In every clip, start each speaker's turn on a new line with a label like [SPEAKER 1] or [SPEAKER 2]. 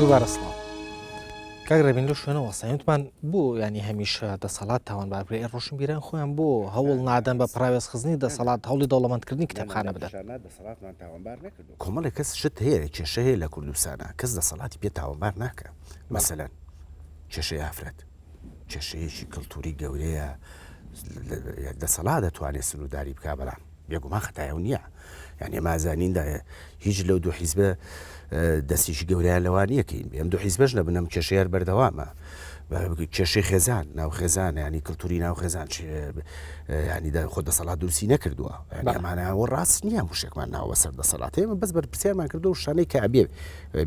[SPEAKER 1] دووبارە سڵاو. کاک ڕێبین لەو شوێنە وەستاین وتمان بۆ یانی هەمیشە دەسەڵات تاوانبار بکرێت ئێ ڕۆشنبیران خۆیان بۆ هەوڵ نادەن بە پەراوێزخستنی دەسەڵات هەوڵی دەوڵەمەندکردنی کتێبخانە بدەن.
[SPEAKER 2] کۆمەڵێک کەس شت هەیە کێشە هەیە لە کوردستانا کەس دەسەڵاتی پێ تاوانبار ناکا مەسەلەن کێشەی ئافرەت کێشەیەکی کەلتوری گەورەیە دەسەڵات دەتوانێت سنوورداری بکا بەڵام بێگومان خەتای ئەو نییە یعنی ئێمە ئازانین دا هیچ لەو دوو حیزبە دەستێکی گەورەیان لەوە نییە کەین ئەم دوو حیزبەش نەبن ئەم کێشەیە هەر بەردەوامە کێشەی خێزان ناو خێزان ینی کللتوری ناو خێزان ینی خۆ دەسەڵات دروستی نەکردووە ئەمانەوە ڕاست نییە مشێکمان ناوە سەر دەسەڵات ئێمە بەس بەرپرسیارمان کردو و شانەی کە ئەبێ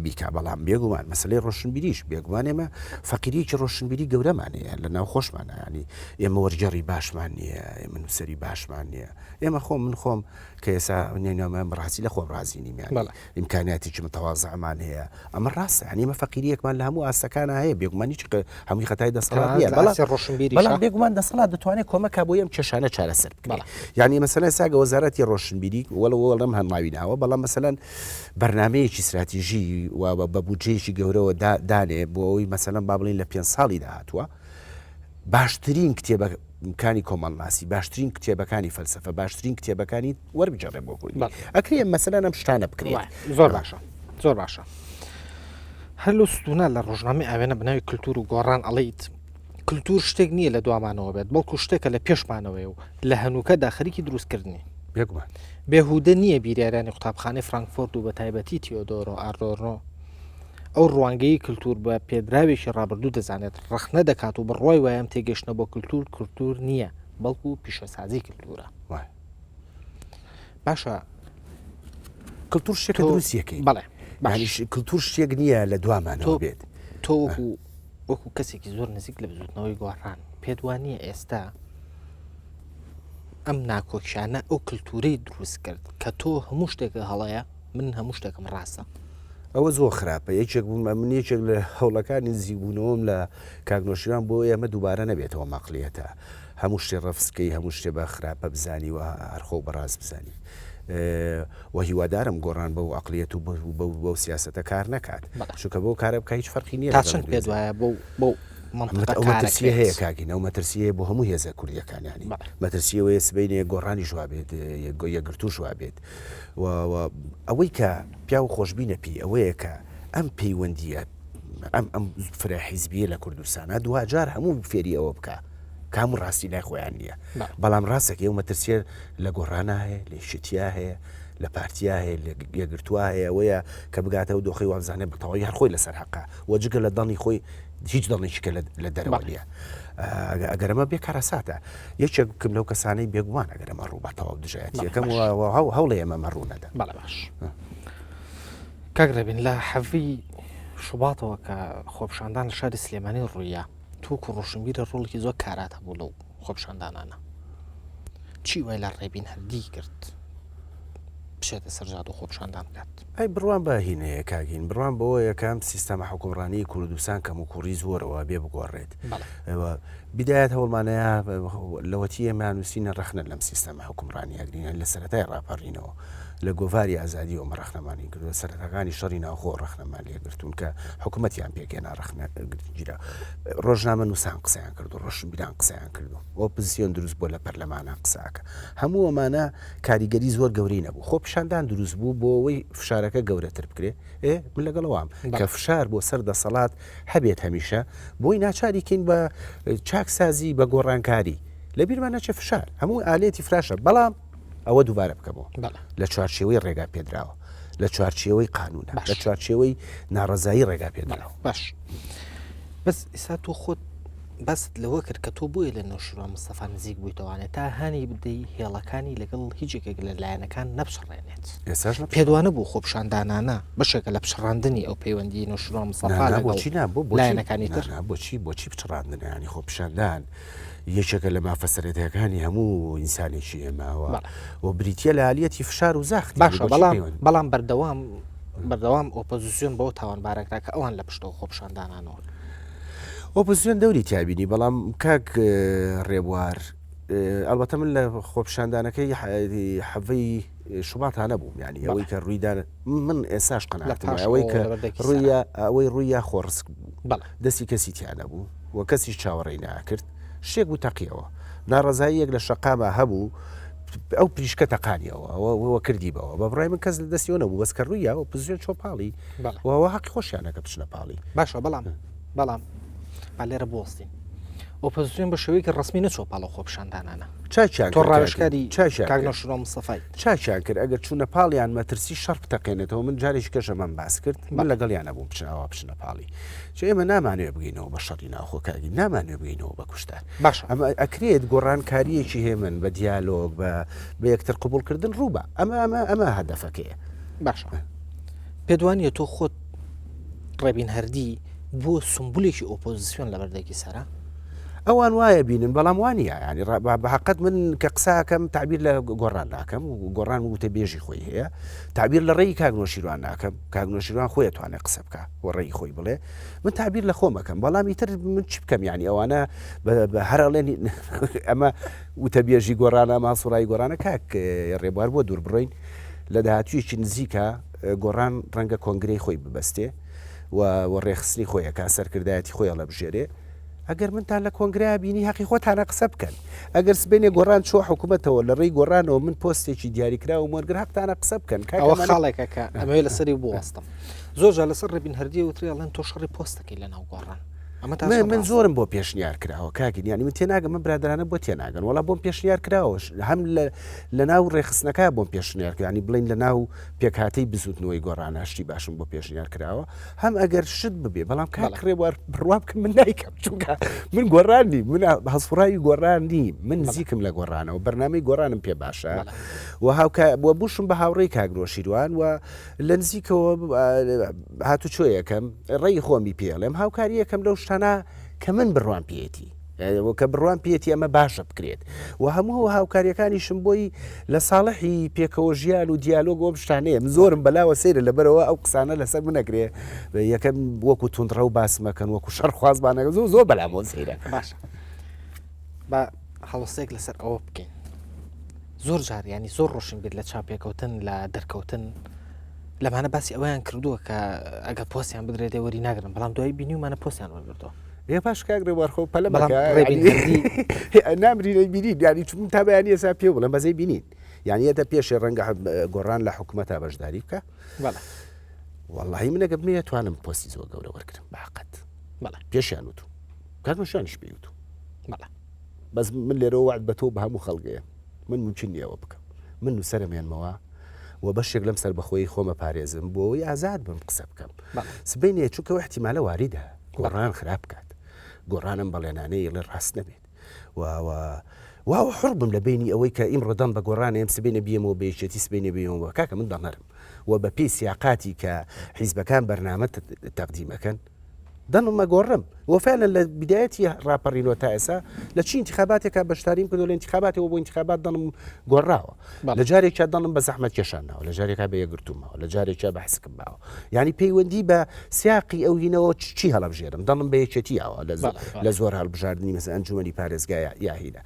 [SPEAKER 2] بیکا بەڵام بێگومان مەسلەی ڕۆشنبیریش بێگومان ئێمە فەقیریەکی ڕۆشنبیری گەورەمان هەیە لە ناو خۆشمانە ینی ئێمە وەرگێڕی باشمان نییە ئێمە نووسەری باشمان نییە ئێمە خۆم من خۆم کە ئێسا نێنامە ڕاستی لە خۆم ڕازی نیم یانی
[SPEAKER 1] بەڵێ.
[SPEAKER 2] ئیمکانیاتێکی متەوازعمان هەیە ئەمە ڕاستە یانی ئێمە فەقیریەکمان لە هەموو ئاستەکانا هەیە بێگومان هیچ هەمووی خەتای دەسەڵات
[SPEAKER 1] تەنانەت
[SPEAKER 2] نییە
[SPEAKER 1] لە
[SPEAKER 2] بەڵام
[SPEAKER 1] ئاستی ڕۆشنبیریشا
[SPEAKER 2] بەڵام بێگومان دەسەڵات دەتوانێت کۆمەک بۆ ئەم کێشانە چارەسەر بکرێت
[SPEAKER 1] بەڵێ.
[SPEAKER 2] یانی مەسەلەن ساگە وەزارەتی ڕۆشنبیری وەڵ وەڵم هەنگاوی ناوە بەڵام مەسەلەن بەرنامەیەکی ستراتیژی و بە بودجەیەکی گەورەوە دانێ بۆ ئەوەی مەسەلەن با بڵێین لە پێنج ساڵی داهاتووە باشترین کتێبەکانی کۆمەڵناسی باشترین کتێبەکانی فەلسەفە باشترین کتێبەکانی وەربگێڕێ بۆ کوردی ئەکرێ مەسەلەن ئەم شتانە بکرێت
[SPEAKER 1] زۆر باشە زۆر باشە هەر لەو ستونە لە ڕۆژنامەی ئاوێنە بەناوی کللتور و گۆڕان ئەڵیت کللتور شتێک نییە لە دوامانەوە بێت بەڵکو شتێکە لە پێشمانەوەی و لە هەنووکەدا خەریکی دروستکردنی
[SPEAKER 2] بێگومان
[SPEAKER 1] بێهودە نییە بیریارانی قوتابخانەی فرانکفۆرت و بە تایبەتی تیۆدۆرۆ ئادۆرنۆ ئەو ڕوانگەی کلتور بە پێدراوێکی ڕابردوو دەزانێت، ڕەخنە دەکات و بڕوای وایە ئەم تێگەیشتنە بۆ کلتور، کلتور نییە، بەڵکو پیشەسازی کلتورە. باشە
[SPEAKER 2] کلتور شتێکە دروستیەکەی
[SPEAKER 1] بەڵێ
[SPEAKER 2] باش کلتور شتێک نییە لە دوامانەوە بێت.
[SPEAKER 1] تۆ وەکو وەکو کەسێکی زۆر نزیک لە بزوتنەوەی گۆڕان پێت وا نییە ئێستا ئەم ناکۆکیانە ئەو کللتورەی دروست کرد کە تۆ هەموو شتێکە هەڵەیە من هەموو شتێکم ڕاستە.
[SPEAKER 2] ئەوە زۆر خراپە یەکێک بووم من یەکێک لە هەوڵەکانی نزیکبوونەوەم لە کاک نۆشیروان بۆ ئێمە دووبارە نەبێتەوە مەقلیەتە هەموو شتێ ڕەفزکەی هەموو شتێ بە خراپە بزانی و هەر خۆو بەڕاست بزانی و هیوادارم گۆڕان بەو عقلیەت و بەو سیاسەتە کار نەکات چونکە بەو کارە بکە هیچ فەرقی نییە
[SPEAKER 1] تا چەند پێت وایە بۆ بۆ
[SPEAKER 2] ئەو مەترسیە هەیە کاکین ئەو مەترسیە بۆ هەموو هێزە کوردیەکان ینی مەترسیەوەی سبینێ گۆڕانی ژوابێت یەکگرتوو ژوابێت و ئەوەی کە پیاو خۆشبینە پێی ئەوەیە کە ئەم پەیوەندیە ئەم ئەم فرە حیزبیە لە کوردستانە دواجار هەموو فێری ئەوە بکە کام و ڕاستی لای خۆیان نییە بەڵام ڕاستەکەی ئەو مەترسیە لە گۆڕانە هەیە لە یەکێتیا هەیە لە پارتیا هەیە لە یەکگرتووە هەیە ئەوەیە کە بگاتەوە دۆخی وابزانێ بەتەواوی هەر خۆی لەسەر حەقە و جگە لە دەنگی خۆی هیچ دەنگێکی کە لە دەرەوە نییە ئەگەر ئەمە بێ کارەساتە یەکێک بکەم لەو کەسانەی بێگومان ئەگەر ئەمە ڕوو بە تەواو دژایەتیەکەم هەوڵێ ئەمە مە ڕوو نەدەن
[SPEAKER 1] بەڵێ باش کاک ڕێبین لە حەڤی شوباتەوە کە خۆپشاندان لە شاری سلێمانی ڕوویە تۆکو ڕۆشنبیرە ڕۆڵێکی زۆر کارات هەبوو لەو خۆپشاندانانە چی وای لە ڕێبین هەردی کرد بچێتە سەر جادە و خۆپشاندان بکات؟
[SPEAKER 2] ئەی بڕوام بە هینەیە کاک هین بڕوام بەوەیە کە ئەم سیستەمە حوکمڕانیی کوردستان کەموکوڕی زۆرەوە بێ بگۆڕێت. بیدایەت هەوڵمانەیە لەوەتی ئێمە نووسینە ڕەخنە لەم سیستەمە حوکمڕانی ئەگرین لە سەرەتای ڕاپەڕینەوە لە گۆڤاری ئازادی ئەومە ڕەخنەمانی کردووە سەرەتاکانی شەڕی ناوخۆ ڕەخنەمان لێگرتوون کە حکوومەتیان پێکێنا ڕەخنە گیرا ڕۆژنامە نووسان قسەیان کردو ڕۆشنبیران قسەیان کردو ئۆپزسیۆن دروست بۆ لە پەرلەمانە قساکە هەموو ئەمانە کاریگەری زۆر گەورەی نەبوو خۆپیشاندان دروست بوو بۆ ئەوەی فشارەکە گەورەتر بکرێ ئێ من لەگەڵەوام کە فشار بۆ سەر دەسەڵات هەبێت هەمیشە بۆی ناچاری کەین بە چاکسازی بە گۆڕانکاری لە بیرمان نەچێ فشار هەموو ئالێتی فراشە بەڵام ئەوە دووبارە بکەمەوە لە چوارچێوەی ڕێگا پێدراوە لە چوارچێوەی قانونە لە چوارچێوەی ناڕەزایی ڕێگا پێدراوە
[SPEAKER 1] باش بەس ئیسا تۆ خۆت باست لەوە کرد کە تۆ بۆیە لە نەوشیروان مستەفا نزیک بوویتەوانێ تا هانی بدەی هێڵەکانی لەگەڵ هیچ یەکێک لە لایەنەکان نەپچڕێنێت.
[SPEAKER 2] ئێستاش نەپچڕاند.
[SPEAKER 1] پێت وانەبوو خۆپیشاندانانە بەشێکە لە پچڕاندنی ئەو پەیوەندیی نەوشیروان مستەفا
[SPEAKER 2] نا نا
[SPEAKER 1] لەگەڵ
[SPEAKER 2] بۆچی نا بۆ بۆچی
[SPEAKER 1] لایەنەکانی
[SPEAKER 2] نا
[SPEAKER 1] تر؟
[SPEAKER 2] نا بۆچی بۆچی پچڕاندنە یانی خۆپیشاندان یەکێکە لە مافە سەرەتایەکانی هەموو ئینسانێکی ئێمە و
[SPEAKER 1] بەڵێ.
[SPEAKER 2] و بریتییە لە ئالیەتی فشار و زەخت یانی
[SPEAKER 1] باشە
[SPEAKER 2] بۆچی
[SPEAKER 1] بەڵام
[SPEAKER 2] پەیوەند
[SPEAKER 1] بەڵام بەردەوام بەردەوام ئۆپۆزیسیۆن بەوە تاوانبارەکرا کە ئەوان لە پشتەوە خۆپیشاندانانەوەن.
[SPEAKER 2] ئۆپۆزسیۆن دەوری تیابینی بەڵام کاک ڕێبوار ئەڵبەتە من لە خۆپیشاندانەکەی حەڤەی. شوباتا نەبووم یانی ئەوەی کە ڕوویدا من ئێساش قەناعەتم وایە ئەوەی کە ڕوویە ئەوەی ڕوویە خۆڕسک بوو دەستی کەسی تیا نەبوو و کەسیش چاوەڕێی ناکرد شتێک بوو تەقیەوە ناڕەزاییەک لە شەقاما هەبوو ئەو پریشکە تەقانیەوە ئەوە کردی بەوە بە بڕای من کەس لە دەستیەوە نەبوو بەس کە ڕوویە ئۆپۆزیسیۆن چۆ پاڵی وەوە حەقی خۆشیانە کە بچنە پاڵی
[SPEAKER 1] باشە بەڵام بەڵام با لێرە بوەستین. ئۆپۆزیسیۆن بە شێوەیەکی ڕەسمی نەچووە پاڵ ئەو خۆپیشاندانانە.
[SPEAKER 2] چاکیان
[SPEAKER 1] تۆ
[SPEAKER 2] کرد کاک
[SPEAKER 1] ڕاوێژکاری
[SPEAKER 2] چاکیان
[SPEAKER 1] کاک
[SPEAKER 2] کرد.
[SPEAKER 1] نەوشیروان مستەفایت.
[SPEAKER 2] چاکیان کرد ئەگەر چوونە پاڵیان مەترسی شەڕ بتەقێنێتەوە من جارێکی کەش ئەمەم باس کرد من
[SPEAKER 1] بەڵێ.
[SPEAKER 2] لەگەڵیان نەبووم بچن ئاوا بچنە پاڵی چ ئێمە نامانەوێ بگەینەوە بە شەڕی ناوخۆ کاک نامانەوێ بگەینەوە بە کوشتار
[SPEAKER 1] باشە.
[SPEAKER 2] ئەمە ئەکرێت گۆڕانکارییەکی هێمن بە دیالۆگ بە بە یەکتر قبوڵکردن ڕووبا ئەمە ئەمە ئەمە هەدەفەکەیە.
[SPEAKER 1] باشە پێت وانییە تۆ خۆت ڕێبین هەردی بووە سمبولێکی ئۆپۆزیسیۆن لە بەردەکی سەرا؟
[SPEAKER 2] ئەوان وایە بینن بەڵام وانە ینی بە حقت من کە قساکەم تعبیر لە گۆڕان ناکەم و گۆڕان وتە بێژی خۆی هەیە تعبیر لە ڕێی کاک نۆشیروان ناکەم کاک نۆشیروان خۆی توانێت قسە بکە و ڕێی خۆی بڵێ من تعبیر لە خۆمەکەم بەڵام ئیتر من چی بکەم ینی ئەوانە هەر ئەڵێن ئەمە وتە بێژی گۆڕانە ماسوڕای گۆڕانە کاک ڕێبوار بۆ دوور بڕۆین لە داهاتوویەکی نزیکە گۆڕان ڕەنگە کۆنگرەی خۆی ببەستێ و و ڕێکخستنی خۆی ئەکا سەرکردایەتی خۆی هەڵەبژێرێ ئەگەر منتان لە کۆنگرەیا بینی هەقی خۆتانە قسە بکەن ئەگەر سبەینێ گۆڕان چووە حکوومەتەوە لە ڕێی گۆڕانەوە من پۆستێکی دیاریکراوم وەرگر هەقتانە قسە بکەن کاکە
[SPEAKER 1] ئەوە
[SPEAKER 2] من
[SPEAKER 1] خاڵێکە کە ئەمەوێ لەسەری بوەستم زۆر جار لەسەر ڕێبین هەردی وترێ ئەڵێن تۆ شەڕی پۆستەکەی لەناو گۆڕان ئەمە تا
[SPEAKER 2] من
[SPEAKER 1] چەند
[SPEAKER 2] من
[SPEAKER 1] ڕاستە؟
[SPEAKER 2] زۆرم بۆ پێشنیار کراوە کاکین یانی من تێناگەم من برادەرانە بۆ تێناگەن وەڵا بۆم پێشنیار کراوە هەم لە لەناو ڕێکخستنەکە بۆم پێشنیار کرا یانی بڵێین لەناو پێکهاتەی بزوتنەوەی گۆڕانە شتی باشم بۆ پێشنیار کراوە هەم ئەگەر شت ببێ بەڵام کاک ڕێبوار بڕوا بکە من نایکەم چونکە من گۆڕان نیم من هەڵسوڕاوی گۆڕان نیم من نزیکم لە گۆڕانەوە بەرنامەی گۆڕانم پێ باشە و هاوکا بۆ بووشم بە هاوڕێی کاک نۆشیروان و لە نزیکەوە هاتوچۆیەکەم ڕێی خۆمی پێڵێم هاوکاریەکەم لەو شتانە کە من بڕوام پێیەتی کە بڕوام پێیەتی ئەمە باشە بکرێت و هەموو هاوکاریەکانیشم بۆی لە ساڵحی پێکەوە ژیان و دیالۆگ و ئەم شتانەیە من زۆرم بەلاوە سەیرە لەبەرەوە ئەو قسانە لەسەر منەکرێ یەکەم وەکو توندڕەو باسمەکەن وەکو شەڕخوازمانەکە زۆر زۆر بەلامەوە سەیرە.
[SPEAKER 1] باشە با هەڵوەستەیەک لەسەر ئەوە بکەین زۆر جار ینی زۆر ڕۆشنبیر لە چاپێکەوتن لە دەرکەوتن لەمانە باسی ئەوەیان کردووە کە ئەگە پۆستیان بدرێت وەری ناگرن بەڵام دوایی بینیومانە پۆستیان وەرگرتەوە
[SPEAKER 2] ئێ باش کاک ڕێبوار خۆ پەلە
[SPEAKER 1] بەڵام
[SPEAKER 2] مەکە
[SPEAKER 1] ڕێبین
[SPEAKER 2] یعنی
[SPEAKER 1] هەردی
[SPEAKER 2] نامرین ئەیبینین یعنی چون تا بەیانی ئێستا پێ بڵێم بەس ئەیبینین یعنی یەتە پێشێ ڕەنگە گۆڕان لە حکوومەتا بەشداری بکە
[SPEAKER 1] بەڵێ
[SPEAKER 2] وەڵڵاهی من ئەگە بمەوێ توانم پۆستی زۆر گەورە وەرگرم بە حەقەت
[SPEAKER 1] بەڵێ
[SPEAKER 2] پێشیان وتو کاک نوشانیش پێی وتو
[SPEAKER 1] بەڵێ
[SPEAKER 2] بەس من لێرەوە وعد بە تۆ بە هەموو خەڵگەیە من ممکن نییە ئەوە بکەم من نووسەرم هێنمەوە و بەشێک لەم سەربەخۆیی خۆمە پارێزم بۆ ئەوەی ئازاد بم قسە بکەم سبەینێ چونکە ئەو احتیمالە واریدە گۆڕان خراپ بکات گۆڕان ئەم بەڵێنانەی ئەڵێ ڕاست نەبێت و و واوە حڕ بم لە بینی ئەوەی کە ئیمڕۆ دەم بە گۆڕان ئێم سبەینێ بیەمەوە بە یەکێتی سبەینێ بیەمەوە کاکە من دەنەرم و بە پێی سیاقاتی کە حیزبەکان بەرنامە تەقدیمەکەن دەنگم ئەگۆڕم و فعلا لە بدایەتی ڕاپەڕینەوە تا ئێسا لە چی انتخاباتێکا بەشداریم کردو لە انتخاباتەوە بۆ انتخابات دەنگم گۆڕاوە لە جارێکیا دەنگم بە زەحمەت کێشان ناوە لە جارێکا بە یەکگرتوومەوە لە جارێکیا بە حسکم باوە یعنی پەیوەندی بە سیاقی ئەو هینەوە چی هەڵبژێرم دەنگم بە یەکێتیەوە لە زۆر هەڵبژاردنی مەسە ئەنجومەنی پارێزگای یاهینە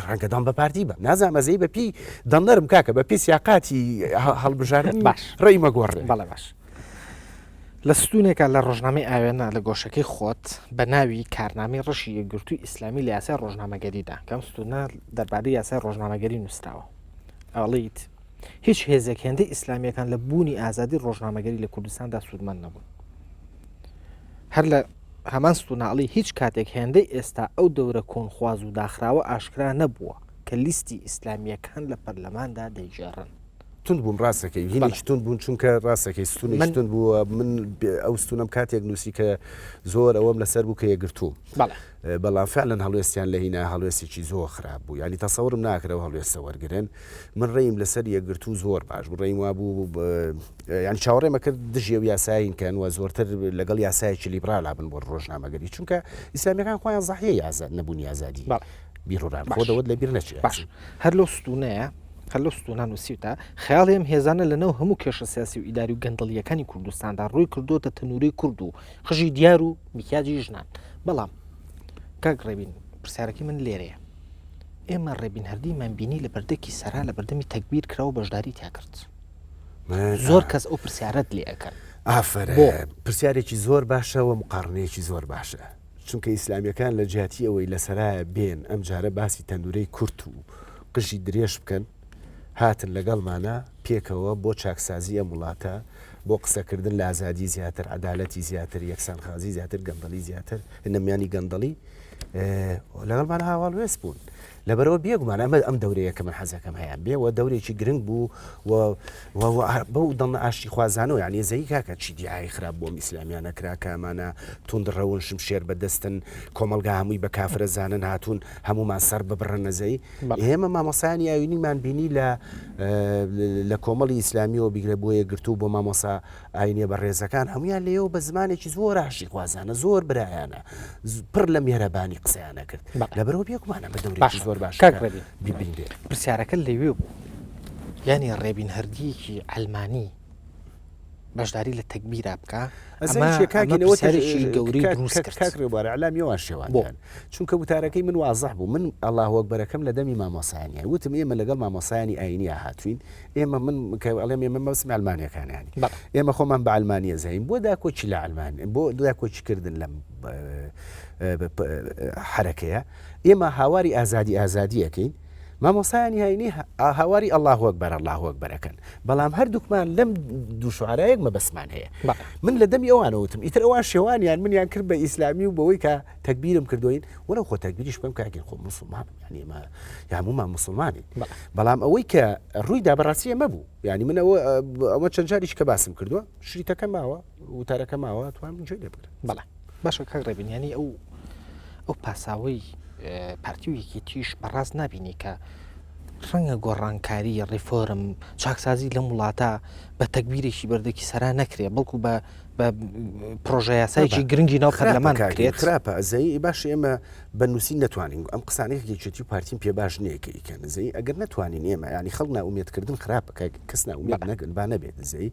[SPEAKER 2] ڕەنگە دەم بە پارتی بە نازانم ئەزەی بە پێی دەنەرم کاکە بە پێی سیاقاتی هەڵبژاردن
[SPEAKER 1] باش
[SPEAKER 2] ڕێی مەگۆڕێ
[SPEAKER 1] بەڵێ باش لە ستوونێکا لە ڕۆژنامەی ئاوێنە لە گۆشەکەی خۆت بە ناوی کارنامەی ڕەشی یەکگرتووی ئیسلامی لە یاسای ڕۆژنامەگەریدا کە ئەم ستوونە دەربارەی یاسای ڕۆژنامەگەری نووسراوە ئەڵیت هیچ هێزێک هێندەی ئیسلامییەکان لە بوونی ئازادی ڕۆژنامەگەری لە کوردستاندا سوودمەند نەبوون. هەر لە هەمان ستوونە ئەڵی هیچ کاتێک هێندەی ئێستا ئەو دەورە کۆنخواز و داخراوە ئاشکرا نەبووە کە لیستی ئیسلامییەکان لە پەرلەماندا دەیگێڕن.
[SPEAKER 2] توند بووم ڕاستەکەی هینێکی توند بوون چونکە ڕاستەکەی ستونێکی توند بووە من ئەو ستونم کاتێک نووسی کە زۆر ئەوەم لەسەر بوو کە یەکگرتووم بەڵام فعلا هەڵوێستیان لە هینا هەڵوێستێکی زۆر خراپ بوو ینی تەسەورم ناکرەوە هەڵوێستە وەرگن من ڕێیم لەسەر یەکگرتوو زۆر باش بوو ڕێیم وابوو ینی چاوەڕێمە کرد دژی و یاسایین کەن و زۆرتر لەگەڵ یاسایەکی لیبرالا بن بۆ ڕۆژنامەگەری چونکە ئیسلامیەکان خۆیان زەحیە ئازاد نەبوونی ئازادی بیرڕان خۆ دەوت لە بیر نەچێت
[SPEAKER 1] باش هەر لەو ستونەیە هەر لەو ستوونە نووسیوتە، خەیاڵی ئەم هێزانە لەناو هەموو کێشە سیاسی و ئیداری و گەندەڵییەکانی کوردستاندا ڕووی کردۆتە تەنوورەی کورد و قژی دیار و میکیاجی ژنان. بەڵام کاک ڕێبین پرسیارەکەی من لێرەیە. ئێمە ڕێبین هەردیمان بینی لە بەردەکی سەرا لە بەردەمی تەگبیر کرا و بەشداری تیا کرد. زۆر کەس ئەو پرسیارەت لێ ئەکەن.
[SPEAKER 2] ئافەرم پرسیارێکی زۆر باشە و مقاڕنەیەکی زۆر باشە. چونکە ئیسلامیەکان لە جیاتی ئەوەی لە سەرایە بێن ئەم جارە باسی تەندورەی کورت و قژی درێژ بکەن هاتن لەگەڵمانە پێکەوە بۆ چاکسازی ئەم وڵاتە بۆ قسەکردن لە ئازادی زیاتر عەدالەتی زیاتر یەکسانخوازی زیاتر گەندەڵی زیاتر نەمیانی گەندەڵی لەگەڵمان هاواڵوێست بوون لەبەرەوە بێگومان ئەمە ئەم دەورەیە کە من حەزەکەم هەیە بێ و دەورێکی گرنگ بوو و بەو دڵنە ئاشتی خوازانەوە یعنی زەی کاکە چی دیعای خراپ بۆم ئیسلامیانە کرا کە ئەمانە توندڕەون شمشێر بەدەستن کۆمەڵگا هەمووی بە کافرە زانن هاتوون هەمومان سەر ببڕن نەزەی ئێمە مامۆسایانی ئاوینیمان بینی لە لە کۆمەڵی ئیسلامیەوە بیگرە بۆ یەکگرتوو بۆ مامۆسا ئاینیە بەڕێزەکان هەمویان لێەوە بە زمانێکی زۆر ئاشتی خوازانە زۆر برایانە پڕ لە میهرەبانی قسەیانە کرد لەبەرەوە بێگومانە بە دەورێکی زۆر باش
[SPEAKER 1] کاک ڕێبین ببینرێت پرسیارەکە لەوێ بوو یانی ڕێبین هەردیەکی عەلمانی بەشداری لە تەگبیرا بکا
[SPEAKER 2] گەورەی دروست کرد کاک ڕێبوار ئەعلامی ئەوان شێواندیان چونکە وتارەکەی من وازح بوو من ئەڵڵاه ئەکبەرەکەم لە دەمی مامۆسایانی وتم ئێمە لەگەڵ مامۆسایانی ئاینیا هاتوین ئێمە من کە ئەڵێم ئێمە مەبەستم عەلمانیەکانیانی ئێمە خۆمان بە عەلمانیە زانین بۆ داکۆکی لە عەلمان بۆ داکۆکی کردن لەم حرەکەیە ئێمە هاواری ئازادی ئازادی ئەەکەین مامۆسایانی هاینی هاواری ئەڵڵاه ئەکبەر ئەڵڵاه ئەکبەرەکەن بەڵام هەردووکمان لەم دوو شعرایەک مەبەستمان هەیە من لە دەمی ئەوانە وتم ئیتر ئەوان شێوانیان منیان کرد بە ئیسلامی و بەوەی کە تەکبیرم کردوین وەرە خۆ تەکبیریش بکەم کاکین خۆ مسلمانم یعنی ئێمە هەموومان مسلمانین بەڵام ئەوەی کە ڕووی دا بەڕاستی ئەمە بوو یعنی من ئەوە ئەوە چەند جاریش کە باسم کردووە شریتەکە ماوە وتارەکە ماوە توانم گوێ لێ بگرن
[SPEAKER 1] بەڵێ باشە کاک ڕێبین یعنی ئەو ئەو پاساوەی پارتی و یەکێتیش بەڕاست نابینی کە ڕەنگە گۆڕانکاری ڕیفۆرم چاکسازی لەم وڵاتە بە تەگبیرێکی بەردەکی سەرا نەکرێ بەڵکو بە بە پرۆژە یاسایکی گرنگی ناو پەرلەمان
[SPEAKER 2] بکرێت خراپە ئەزەی باش ئێمە بە نووسین نەتوانین ئەم قسانەی یەکێتی و پارتیم پێ باش نییە کە ئیکەن زەی ئەگەر نەتوانین ئێمە ینی خەڵک ناومێتکردن خراپە کە کەس ناومێت نەگەن با نەبێت زەی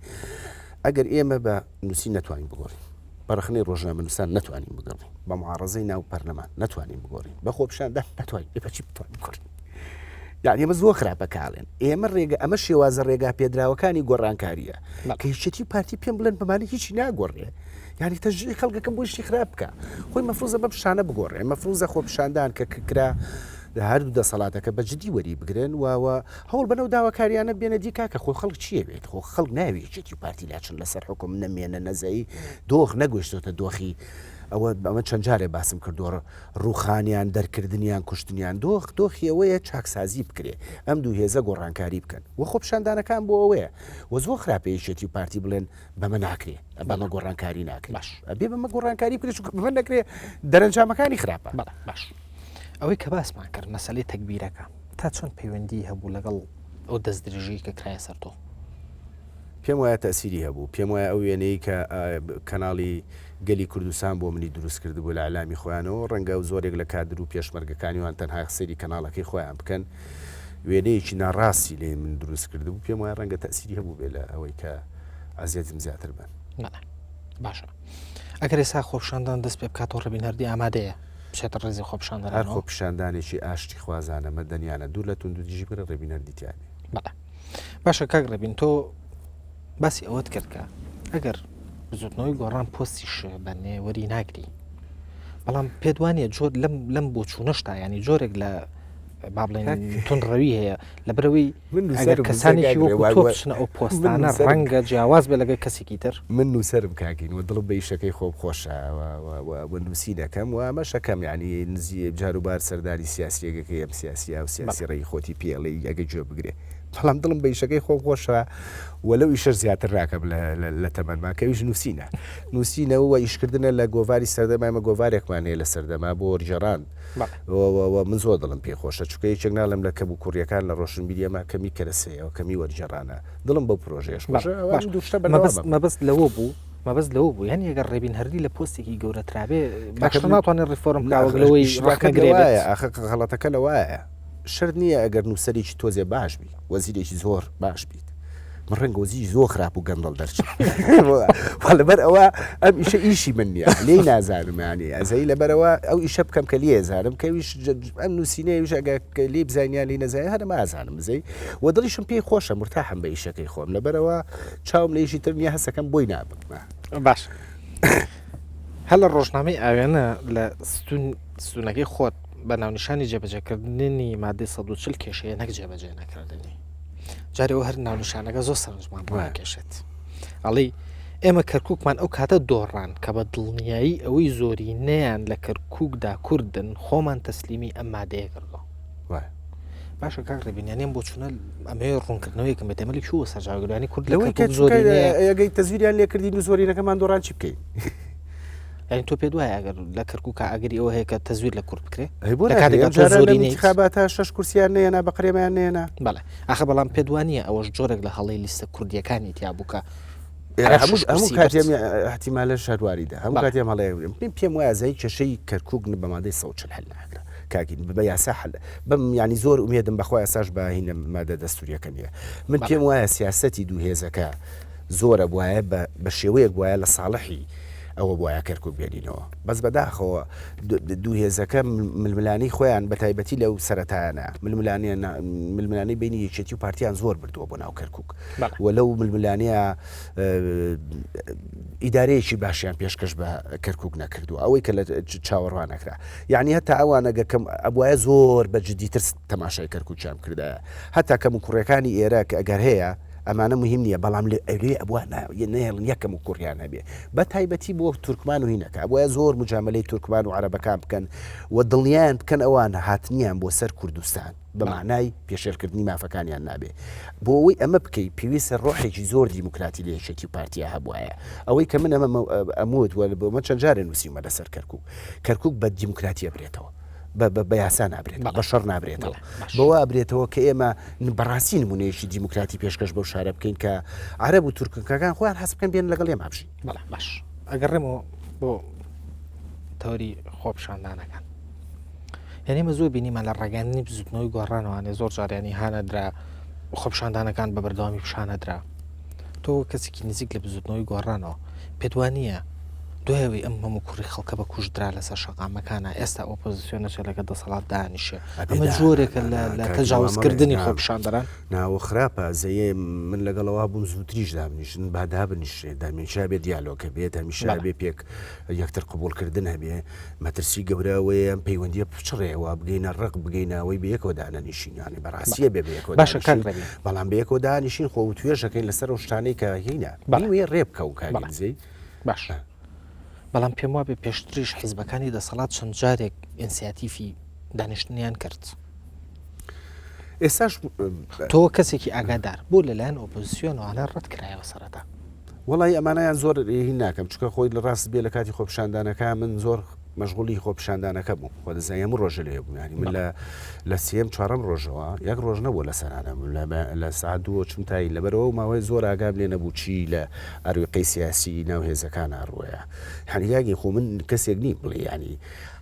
[SPEAKER 2] ئەگەر ئێمە بە نووسین نەتوانین بگۆڕین بە ڕەخنەی ڕۆژنامەنووسان نەتوانین بگۆڕین بە معارەزەی ناو پەرلەمان نەتوانین بگۆڕین بە خۆپیشاندان نەتوانین ئێ بە چی بتوانین بگۆڕین یعنی ئێمە زۆر خراپە کاڵێن ئێمە ڕێگە ئەمە شێوازە ڕێگا پێدراوەکانی گۆڕانکاریە کە یەکێتی و پارتی پێم بڵێن بەمانە هیچی ناگۆڕێ یعنی تەشجیعی خەڵکەکەم بۆ شتی خراپ بکە خۆی مەفروزە بەم شانە بگۆڕێ مەفروزە خۆپیشاندان کە کرا هەردوو دەسەڵاتەکە بە جدی وەری بگرن و هەوڵ بەنەو داواکاریانە بێنە دی کاکە خۆ خەڵک چیە بێت خۆ خەڵک ناوی یەکێتی و پارتی لاچن لەسەر حکوم نەمێنە نەزەی دۆخ نەگوشتۆتە دۆخی ئەوە ئەمە چەند جارێ باسم کردووە ڕوخانیان دەرکردنیان کوشتنیان دۆخ دۆخی ئەوەیە چاکسازی بکرێ ئەم دوو هێزە گۆڕانکاری بکەن وە خۆپیشاندانەکان بۆ ئەوەیە وە زۆر خراپە یەکێتی و پارتی بڵێن بەمە ناکرێ بەمە گۆڕانکاری ناکرێ باش ئەبێ بەمە گۆڕانکاری بکرێ چونکە بەمە نەکرێ دەرەنجامەکانی خراپە
[SPEAKER 1] بەڵێ باش ئەوەی کە باسمان کرد مەسەلەی تەگبیرەکە تا چەند پەیوەندی هەبوو لەگەڵ ئەو دەستدرێژیی کە کرایە سەر تۆ؟
[SPEAKER 2] پێم وایە تەئسیری هەبوو. پێم وایە ئەو وێنەی کە کەناڵی گەلی کوردستان بۆ منی دروست کردبوو لە ئیعلامی خۆیانەوە، ڕەنگە زۆرێک لە کادر و پێشمەرگەکانی وان تەنها سەیری کەناڵەکەی خۆیان بکەن، وێنەیەکی ناڕاستی لێ من دروست کردبوو. پێم وایە ڕەنگە تەئسیری هەبووبێ لە ئەوەی کە ئەزیەتم زیاتر بەن.
[SPEAKER 1] بەڵێ باشە. ئەگەر ئێستا خۆپیشاندان دەست پێ بکاتەوە ڕێبین هەردی ئامادەیە؟ بچێتە ڕێزی خۆپیشاندەرانەوە.
[SPEAKER 2] هەر خۆپیشاندانێکی ئاشتیخوازانە، مەدەنیانە، دوور لە توندوتیژی بکرێت، ڕێبین هەردی تیا بێ.
[SPEAKER 1] بەڵێ. باشە کاک ڕێبین تۆ باسی ئەوەت کرد کە ئەگەر بزوتنەوەی گۆڕان پۆستیش بەنێ وەری ناگری بەڵام پێت وانە جۆر لەم لەم بۆچوونەشتا ینی جۆرێک لە با بڵێن توندڕەوی هەیە لەبەرەوەی ئەگەر کەسانێکی وەکو تۆ بچنە ئەو پۆستانە ڕەنگە جیاواز بێ لەگەڵ کەسێکی تر.
[SPEAKER 2] من نووسەرم کاکین و دڵم بە ئیشەکەی خۆم خۆشە و نووسینەکەم و ئەمەشەکەم یانی نزی جاروبار سەردانی سیاسیەکەکەی ئەم سیاسیە و سیاسی ڕێی خۆتی پێڵێی ئەگە گوێ بگرێ بەڵام دڵم بە ئیشەکەی خۆم خۆشە و لەو ئیشەش زیاتر ناکەم لە تەمەنما کە ئەویش نووسینە نووسینە و ئیشکردنە لە گۆڤاری سەردەما ئێمە گۆڤارێکمان هەیە لە سەردەما بۆ وەرگێڕان و من زۆر دڵم پێی خۆشە چونکە یەکێک ناڵێم لە کەم و کوڕیەکان لە ڕۆشنبیری ئەمە کەمی کەرەسەیە و کەمی وەرگێڕانە دڵم بەو پرۆژەیەش خۆشە ئەوە
[SPEAKER 1] باش دوو شتە بەردەوام مەبەست مەبەست لەوە بوو مەبەست لەوە بوو یانی ئەگەر ڕێبین هەردی لە پۆستێکی گەورەترابێ باشتر ناتوانێت ڕیفۆرم بکا وەک لەوەی ڕەخنەگرێ بێت.
[SPEAKER 2] ئاخە غەڵەتەکە لەوایە شەرت نییە ئەگەر نووسەرێکی تۆزێ باش بی وەزیرێکی زۆر باش بیت. من ڕەنگە وەزیری زۆر خراپ و گەندەڵ دەرچم لەبەر ئەوە ئەم ئیشە ئیشی من نییە لێی نازانم ینی ئەزەی لەبەرەوە ئەو ئیشە بکەم کە لێ زانم کەویش ئەم نووسینەیە ویش ئەگە لێ بزانیان لی نەزانین هەر مازانم بزەی و دڵیشم پێی خۆشە مرتاحم بە ئیشەکەی خۆم لەبەرەوە چاوم لە ئیشی تر نییە هەسەکەم بۆی نابم
[SPEAKER 1] باش هەر لە ڕۆژنامەی ئاوێنە لە ستون ستونەکەی خۆت بە ناونیشانی جێبەجێکردنی مادەی 140 کێشەیە نەک جێبەجێ نەکردنی جارێ هەر ناونیشانەکە زۆر سەرنجمان ڕاکێشێت ئەڵی ئێمە کەرککمان ئەو کاتە دۆڕان کە بە دڵنیایی ئەوەی زۆرینەیان لە کەرککدا کوردن خۆمان تەسلیمی ئەم مادەیە کردەوە باشە کاک ڕێبین یانی ئەم بۆچوونە ئەمەوێ ڕوونکردنەوەیەکم بێت ئێمە لە کوێوە سەرچاوە کورد
[SPEAKER 2] لەوەی کە
[SPEAKER 1] زۆرینەیە
[SPEAKER 2] ئەگەی تەزویریان لێکردین و زۆرینەکەمان دۆڕان چی بکەین؟
[SPEAKER 1] یعنی تۆ پێت وایە ئەگەر لە کەرکووکە ئەگەری ئەوە هەیە کە تەزویر لە کورد بکرێ
[SPEAKER 2] ئەی بۆ لە کاتێکا تۆ زۆرینەی انتخاباتە شەش کورسیان نەیەنا بە قرێمەیان نەیەنا
[SPEAKER 1] بەڵێ ئاخە بەڵام پێت وا نییە ئەوەش جۆرێک لە هەڵەی لیستە کوردیەکانی تیا بوو کە
[SPEAKER 2] هەموو کاتێم احتیمالە شەرواریدا هەموو کاتێم هەڵەیە من پێم وایە زای کێشەی کەرکوک بە مادەی 140 حل ناکرا کاکین بە یاسا حل بەم ینی زۆر ئومێدم بەخوا یاساش بە هینە مادە دەستوریەکە نییە من پێم وایە سیاسەتی دوو هێزەکە زۆرە بواە بە شێوەیەک بواە لە ساڵحی ئەوە بواە کەرکک بێنینەوە بەس بەداخەوە دوو هێزەکە ململانی خۆیان بە تایبەتی لەو سەتایانە ململانێ ململانی بینی یەکێتی و پارتیان زۆر بردووە بۆ ناو کەرکک و لەو ململانەیە ئیدارەیەکی باشیان پێشکەش بە کەرکک نەکردووە ئەوەی کە لە چاوەڕوان نەکرا یعنی هەتا ئەوانە گەکەم ئەبواە زۆر بە جدیتر تەماشای کەرککیان کردایە هەتا کەم و کوڕەکانی ئێرە کە ئەگەر هەیە ئەمانە مهم نییە بەڵام لە ئەوێ ئەبووە نەهێڵن یەکەم و کوڕیان هەبێ بە تایبەتی بۆ تورکمان و هینەکە ئەبووە زۆر مجاملەی تورکمان و عەرەبەکان بکەن و دڵنیایان بکەن ئەوان هاتنیان بۆ سەر کوردستان بە مانای پێشێلکردنی مافەکانیان نابێ. بۆ ئەوەی ئەمە بکەی پێویستە ڕۆحێکی زۆر دیموکراتی لە یەکێتی و پارتیا هەبوایە. ئەوەی کە من ئەمە ئەموت و بۆ چەند جارێ نووسیومە لەسەر کەرکوک. کەرکوک بە دیموکراتی ئەبرێتەوە. بە یاسا نابرێتەوە، بە شەڕ نابرێتەوە. بەوە ئەبرێتەوە کە ئێمە بەڕاستی نمونەیەکی دیموکراتی پێشکەش بەو شارە بکەین کە عەرەب و تورکەکان خۆیان حەز بکەن بێن لەگەڵ ئێمە بژین.
[SPEAKER 1] بەڵێ باش. ئەگەڕێمەوە بۆ تەوەری خۆپیشاندانەکان. یانی ئێمە زۆر بینیمان لە ڕاگەیاندنی بزوتنەوەی گۆڕانەوانێ زۆر جار ینی هانەدرا خۆپیشاندانەکان بە بەردەوامی پیشانەدرا تۆ کەسێکی نزیک لە بزوتنەوەی گۆڕانەوە پێت وانە دوای ئەوەی ئەم هەموو کوڕی خەڵکە بە کوشترا لەسەر شەقامەکانە ئێستا ئۆپۆزیسیۆن نەچێت لەگە دەسەڵات دانیشێ ئەمە جۆرێکە لە تەجاوزکردنی خۆپیشاندەران
[SPEAKER 2] ناوە خراپە زەیێ من لەگەڵەوە بووم زووتریش دابنیشن با دابنیشێ دامیشا بێ دیالۆکە بێت هەمیشە بێ پێک یەکتر قبوڵکردن هەبێ مەترسی گەورە ئەوەیە ئەم پەیوەندیە بچڕێ و بگەینە ڕق بگەینە ئەوەی بەیەکەوە دانەنیشین یانی بەڕاستیە بێ بەیەکەوە
[SPEAKER 1] باشە کاک ڕێبین
[SPEAKER 2] بەڵام بەیەکەوە دانیشین خۆ وتوێژەکەین لەسەر ئەو شتانەی کە هینە بەڵێ ڕێ بکەون کاک زەی
[SPEAKER 1] باش بەڵام پێم وابێ پێشتریش حیزبەکانی دەسەڵات چەند جارێک ئینسیاتیفی دانیشتنیان کرد
[SPEAKER 2] ئێستاش
[SPEAKER 1] تۆ کەسێکی ئاگادار بۆ لەلایەن ئۆپۆزیسیۆنەوانە ڕەت کرایەوە سەرەتا
[SPEAKER 2] وەڵی ئەمانیان زۆر هین ناکەم چکە خۆی لە ڕاست بێ لە کاتی خۆپیشاندانەکە من زۆر مەشغولی خۆپیشاندانەکە بووم خۆ دەزانی هەموو ڕۆژە لێ بووم ینی من لە لە سێم چوارەم ڕۆژەوە یەک ڕۆژ نەبوو لە سەرانە لە سعات دووە چوم تای لەبەرەوە و ماوەی زۆر ئاگام لێ نەبوو چی لە ئەرویقەی سیاسی ناو هێزەکان ڕۆیە هەنیاگی خۆ من کەسێک نیم بڵێ ینی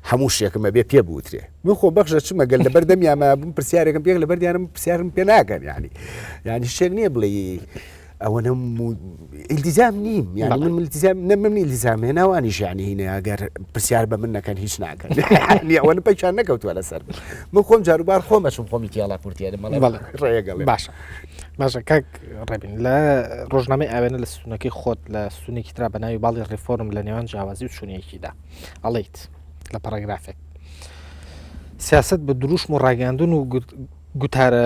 [SPEAKER 2] هەموو شتێکم ئەبێ پێ بوترێ من خۆ بەخشە چمە گەل لەبەر دەمیانما بووم پرسیارێکم پێک لەبەر دیانم پرسیارم پێ ناکەن ینی ینی شتێک نییە بڵێ ئەوەنە ئیلتیزام نیم یعنی من التزام نە من ئیلتیزام هەیە ناوانیش یعنی هینە ئەگەر پرسیار بە من نەکەن هیچ ناکەن ئەوەنە پەیچان نەکەوتووە لەسەر من من خۆم جاروبار خۆم ئەچم خۆمی تیاڵا پورتیارم
[SPEAKER 1] بەڵێ ڕێگەڵێ باشە باشە کاک ڕێبین لە ڕۆژنامەی ئاوێنە لە ستونەکەی خۆت لە ستونێکی ترا بە ناوی باڵی ڕیفۆرم لە نێوان جیاوازی و چونیەکیدا ئەڵیت لە پەڕەگرافێک سیاست بە دروشم و ڕاگەاندن و گوتارە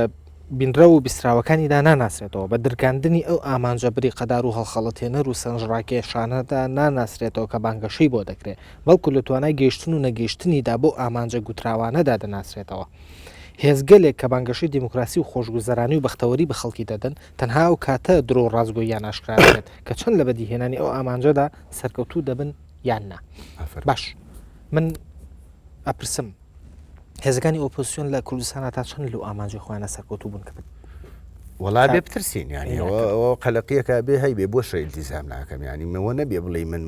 [SPEAKER 1] بینراو و بیستراوەکانیدا ناناسرێتەوە، بە درکاندنی ئەو ئامانجە بریقەدار و هەڵخەڵەتێنەر و سەرنجڕاکێشانەدا ناناسرێتەوە کە بانگەشەی بۆ دەکرێ، بەڵکو لە توانای گەیشتن و نەگەیشتنیدا بەو ئامانجە گوتراوانەدا دەناسرێتەوە. هێزگەلێک کە بانگەشەی دیموکراسی و خۆشگوزەرانی و بەختەوەری بە خەڵکی دەدەن، تەنها ئەو کاتە درۆ و ڕاستگۆییان ئاشکرا دەبێت کە چەند لە بەدیهێنانی ئەو ئامانجەدا سەرکەوتوو دەبن یان نا. باش من ئەپرسم. هێزەکانی ئۆپۆزیسیۆن لە کوردستانە تا چەند لەو ئامانجی خۆیانە سەرکەوتوو بوون کە
[SPEAKER 2] وەڵا بێ بترسین یانی ئەوە قەلەقیەکە بێ هەی بێ بۆ شە ئیلتیزام ناکەم ینی مەوە نەبێ بڵێ من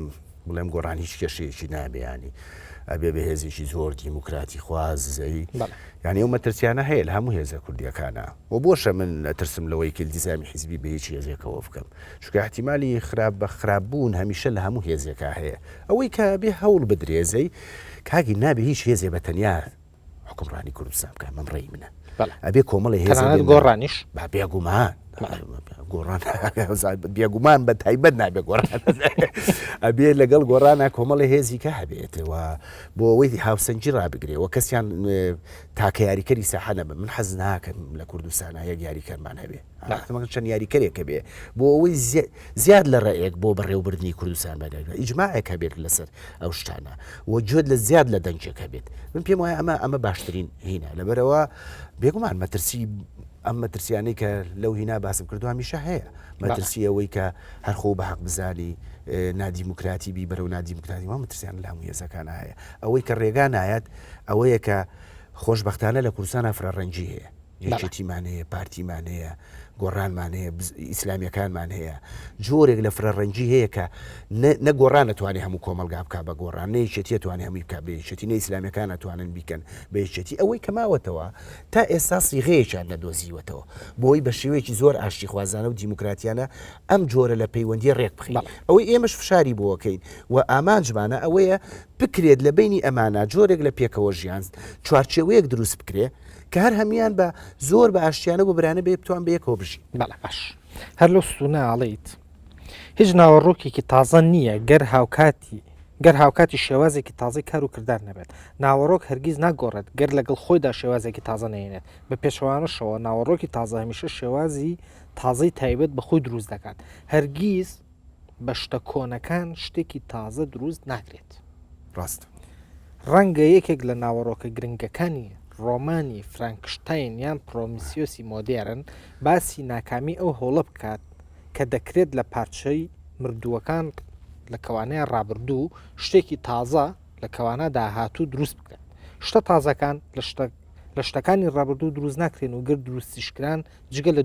[SPEAKER 2] بڵێم گۆڕان هیچ کێشەیەکی نابێ ینی. ئەبێ بە هێزێکی زۆر دیموکراتی خواز زەی یعنی ئەو مەترسیانە هەیە لە هەموو هێزە کوردیەکانە و بۆشە من ئەترسم لەوەی کە التزامی حیزبی بە هیچ هێزێکەوە بکەم چونکە احتیمالی خراپ بە خراپ بوون هەمیشە لە هەموو هێزێکا هەیە ئەوەی کە بێ هەوڵ بدرێزەی کاکی نابێ هیچ هێزێ بە تەنیا حکومڕانی کوردستان بکە من ڕێی منە ئەبێ کۆمەڵی
[SPEAKER 1] هێز گۆڕانیش
[SPEAKER 2] با بێگومان گۆڕان بێگومان بە تایبەت نابێ گۆڕان ئەبێ لەگەڵ گۆڕانە کۆمەڵی هێزی کە هەبێتەوە بۆ ئەوەی هاوسەنگی ڕابگرێ و کەسیان تاکە یاریکەری ساحە نەبن من حەز ناکەم لە کوردستانا یەک یاریکەرمان هەبێ ئەحتمال چەند یاریکەرێک هەبێ بۆ ئەوەی زیاد لە ڕێیەک بۆ بەڕێوەبردنی کوردستان بەگەر ئیجماعێک هەبێت لەسەر ئەو شتانە و گوێت لە زیاد لە دەنگێک هەبێت من پێم وایە ئەمە ئەمە باشترین هینە لەبەرەوە بێگومان مەترسی ئەم مەترسیانەی کە لەو هینا باسم کردو هەمیشە هەیە مەترسی ئەوەی کە هەر خۆ بە حەق بزانی نادیموکراتی بی بەرەو نادیموکراتی وا مەترسیان لە هەموو هێزەکانە هەیە ئەوەی کە ڕێگا نایەت ئەوەیە کە خۆشبەختانە لە کوردستانا فرەڕەنگی هەیە یەکێتیمان هەیە پارتیمان هەیە گۆڕانمان هەیە ئیسلامیەکانمان هەیە جۆرێک لە فرەڕەنگی هەیە کە نە گۆڕان ئەتوانێ هەموو کۆمەڵگا بکا بە گۆڕان نە یەکێتی ئەتوانێ هەمووی بکا بە یەکێتی نە ئیسلامیەکان ئەتوانن بیکەن بە یەکێتی ئەوەی کە ماوەتەوە تا ئێستا سیغەیەکیان نەدۆزیوەتەوە بۆی بە شێوەیەکی زۆر ئاشتیخوازانە و دیموکراتیانە ئەم جۆرە لە پەیوەندی ڕێک بخەین ئەوەی ئێمەش فشاری بۆکەین و ئامانجمانە ئەوەیە بکرێت لە بینی ئەمانە جۆرێک لە پێکەوە ژیان چوارچێوەیەک دروست بکرێ کە هەر هەموان بە زۆر بە ئاشتیانە و برانە بێ بتوان بە یەکەوە بژین.
[SPEAKER 1] بەڵێ باش هەر لەو ستونە ئەڵێیت هیچ ناوەڕۆکێکی تازە نییە گەر هاوکاتی گەر هاوکاتی شێوازێکی تازەی کار و کردار نەبێت ناوەڕۆک هەرگیز ناگۆڕێت گەر لەگەڵ خۆیدا شێوازێکی تازە نەهێنێت بە پێچەوانەشەوە ناوەڕۆکی تازە هەمیشە شێوازی تازەی تایبەت بە خۆی دروست دەکات هەرگیز بە شتە کۆنەکان شتێکی تازە دروست ناکرێت.
[SPEAKER 2] ڕاستە.
[SPEAKER 1] ڕەنگە یەکێک لە ناوەڕۆکە گرنگەکانی ڕۆمانی فرانکشتاین یان پرۆمیسیۆسی مۆدێرن باسی ناکامی ئەو هەوڵە بکات کە دەکرێت لە پارچەی مردووەکان لە کەوانەیە ڕابردوو شتێکی تازە لە کەوانە داهاتوو دروست بکرێت. شتە تازەکان لە شتە لە شتەکانی ڕابردوو دروست ناکرێن و گەر دروستیشکران جگە لە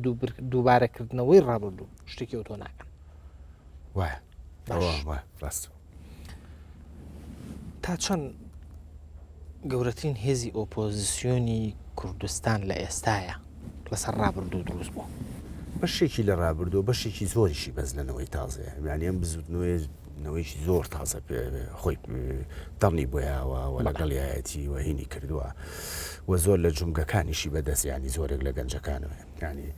[SPEAKER 1] دووبارەکردنەوەی ڕابردوو شتێکی ئەوتۆ ناکەن.
[SPEAKER 2] وایە
[SPEAKER 1] باش
[SPEAKER 2] ڕاست.
[SPEAKER 1] تا چەند گەورەترین هێزی ئۆپۆزیسیۆنی کوردستان لە ئێستاە لەسەر ڕابردوو دروست بوو؟
[SPEAKER 2] بەشێکی لە ڕابردوو بەشێکی زۆریشی بەس لە نەوەی تازەیە یانی ئەم بزوتنەوەی نەوەیکی زۆر تازە خۆی دڵنی بۆیاوە و لەگەڵیایەتی و هینی کردووە و زۆر لە جومگەکانیشی بەدەست ینی زۆرێک لە گەنجەکانەوە ینی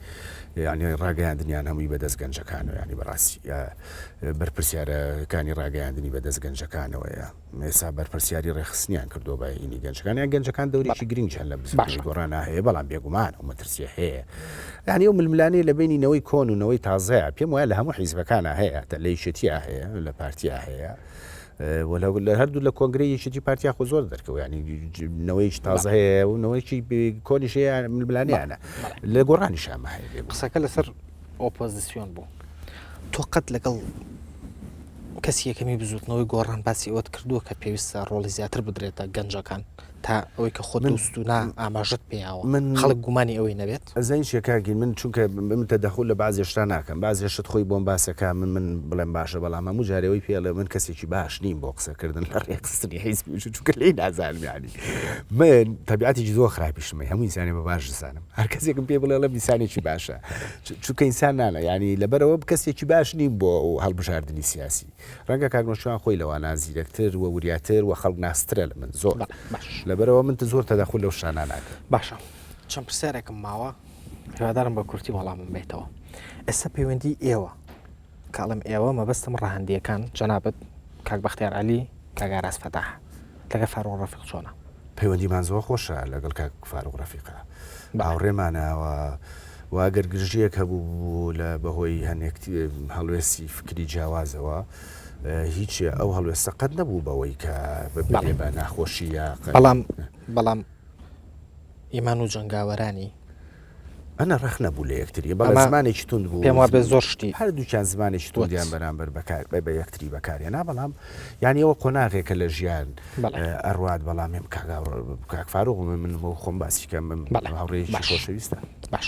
[SPEAKER 2] ینی ڕاگەیاندنیان هەمووی بەدەست گەنجەکانەوە ینی بەڕاستی بەرپرسیارەکانی ڕاگەیاندنی بەدەست گەنجەکانەوەیە ئێستا بەرپرسیاری ڕێکخستنیان کردووە بە هینی گەنجەکان یان گەنجەکان دەورێکی گرنگیان لە بزوتنەوەی گۆڕانا هەیە بەڵام بێگومان ئەو مەترسیە هەیە یعنی ئەو ململانێ لە بینی نەوەی کۆن و نەوەی تازەیە پێم وایە لە هەموو حیزبەکانە هەیە لە یەکێتیا هەیە لە پارتیا هەیە لە هەردوو لە کۆنگرەی یەکێتی پارتیا خۆ زۆر دەرکەوە ینی نەوەیەکی تازە هەیە و نەوەیەکی کۆنیش هەیە ململانێیانە لە گۆڕانیش ئەمە هەیە
[SPEAKER 1] قسەکە لەسەر ئۆپۆزیسیۆن بوو تۆ قەت لەگەڵ کەسی یەکەمی بزوتنەوەی گۆڕان باسی ئەوەت کردووە کە پێویستە ڕۆڵی زیاتر بدرێتە گەنجەکان تا ئەوەی کە خۆت دوستونا ئاماژەت پێیاوە من خەڵک گومانی ئەوەی نەبێت؟
[SPEAKER 2] ئەزانی چیە کاک گیر من چونکە من تەدەخول لە بەعزێ شتا ناکەم بەعزێ شت خۆی بۆم باسەکا من من بڵێم باشە بەڵام هەموو جارێ ئەوەی پێ ئەڵێ من کەسێکی باش نیم بۆ قسەکردن لە ڕێکخستنی حیزبی و چونکە لێی نازانم یانی من تەبیعەتێکی زۆر خراپیشم هەیە هەموو ئینسانێ بە باش دەزانم هەر کەسێکم پێ بڵێ ئەڵێم ئینسانێکی باشە چونکە ئینسان نانە یانی لەبەرئەوە کەسێکی باش نیم بۆ هەڵبژاردنی سیاسی ڕەنگە کاک نەوشیروان خۆی لەوانە زیرەکتر و وریاتر و خەڵک ناسترە لە من زۆر لەبەرئەوە من زۆر تەدەخول لەو شتانە ناکەم.
[SPEAKER 1] باشە چەند پرسیارێکم ماوە هیوادارم بە کورتی وەڵامم بەیتەوە ئێستا پەیوەندی ئێوە کە ئەڵێم ئێوە مەبەستم ڕەهەندییەکان جەنابت کاک بەختیار عەلی کاک ئاراس فەتاح لەگەڵ فاروق ڕەفیق چۆنە؟
[SPEAKER 2] پەیوەندیمان زۆر خۆشە لەگەڵ کاک فاروق ڕەفیقا هاوڕێمانە و و ئەگەر گرژییەک هەبوو بوو لە بەهۆی هەنێک هەڵوێستی فکری جیاوازەوە هیچ ئەو هەڵوێستە قەت نەبوو بەوەی کە ببێ بە ناخۆشی یا
[SPEAKER 1] بەڵام بەڵام ئیمان و جەنگاوەرانی
[SPEAKER 2] ئەە ڕەخنە بوو لە یەکتری بەڵێ زمانێکی توند بوو
[SPEAKER 1] پێم وابێ زۆر شتی
[SPEAKER 2] هەردووکیان زمانێکی توندیان بەرامبەر بەکار بە یەکتری بەکارهێنا بەڵام یانی ئەوە قۆناغێکە لە ژیان ئەڕوات بەڵام ئێم کاک فاروق من بۆ خۆم باسی کەم من هاوڕێیەکی خۆشەویستە
[SPEAKER 1] باش.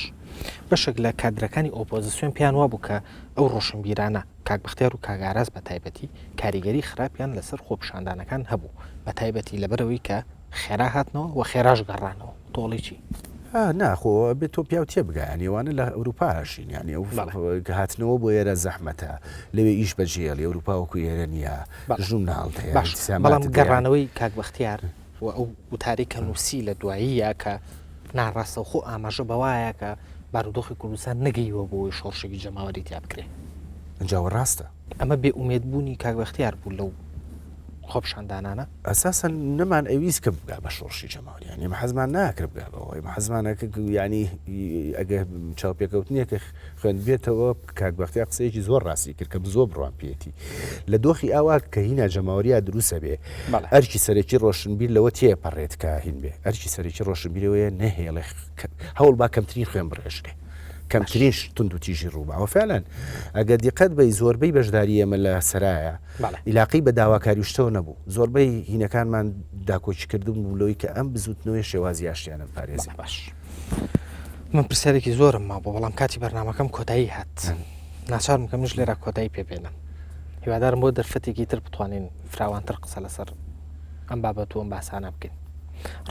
[SPEAKER 1] بەشێک لە کادرەکانی ئۆپۆزیسیۆن پێیان وابوو کە ئەو ڕۆشنبیرانە، کاک بەختیار و کاک ئاراس بە تایبەتی، کاریگەری خراپیان لەسەر خۆپیشاندانەکان هەبوو، بە تایبەتی لەبەرئەوەی کە خێرا هاتنەوە و خێراش گەڕانەوە. تۆ ئەڵێی چی؟
[SPEAKER 2] نا خۆ ئەبێ تۆ پیاو تێبگا یانی ئەوانە لە ئەوروپا ئەژین یانی ئەو هاتنەوە بۆ ئێرە زەحمەتە لەوێ ئیش بەجێڵی ئەوروپا وەکو ئێرە نییە ژن و مناڵت هەیە
[SPEAKER 1] باش بەڵام گەڕانەوەی کاک بەختیار و ئەو وتارەی کە نووسی لە دواییە کە ناڕاستەوخۆ ئاماژە بەوایە کە بارودۆخی کوردستان نەگەیوە بۆ ئەوەی شۆڕشێکی جەماوەری تیا بکرێ.
[SPEAKER 2] ئینجا ئەوە ڕاستە.
[SPEAKER 1] ئەمە بێ ئومێد بوونی کاک بەختیار بوو لەو خۆپیشاندانانە؟
[SPEAKER 2] ئەساسەن نەمان ئەویست کە بگا بە شۆڕشی جەماوەری یانی ئێمە حەزمان ناکرد بگا بەوە ئێمە حەزمان ئەکرد یانی ئەگەر چاوپێکەوتنێکە خوێندبێتەوە کاک بەختیار قسەیەکی زۆر ڕاستی کرد کە من زۆر بڕوام پێیەتی لە دۆخی ئاوا کە هینا جەماوەریا دروستە بێ ئەرکی سەرەکی ڕۆشنبیر لەوە تێپەڕێت کە هین بێ ئەرکی سەرەکی ڕۆشنبیرەوەیە نەهێڵێ هەوڵ با کەمترین خوێن بڕێژرێ کەمترین توندوتیژی ڕووباوە فعلەن ئەگەر دیقەت بەی زۆربەی بەشداری ئێمە لە سەرایە ئیلاقەی بە داواکاری و شتەوە نەبوو زۆربەی هینەکانمان داکۆکیکردن بوو لەوەی کە ئەم بزوتنەوەی شێوازی ئاشتیانە بپارێزین.
[SPEAKER 1] باش من پرسیارێکی زۆرم مابوو بەڵام کاتی بەرنمەکەم کۆتایی هات ناچارم کە منش لێرە کۆتایی پێبێنم هیوادارم بۆ دەرفەتێکی تر بتوانین فراوانتر قسە لەسەر ئەم بابەت و ئەم باسانە بکەین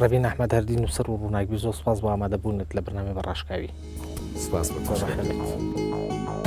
[SPEAKER 1] ڕەبین ئەحمەد هەردی نووسەر و ڕووناکبیر زۆر سپاس بۆ ئامادەبوونت لە بەرنامەی بە ڕاشکاوی
[SPEAKER 2] سپاس بۆ تۆ.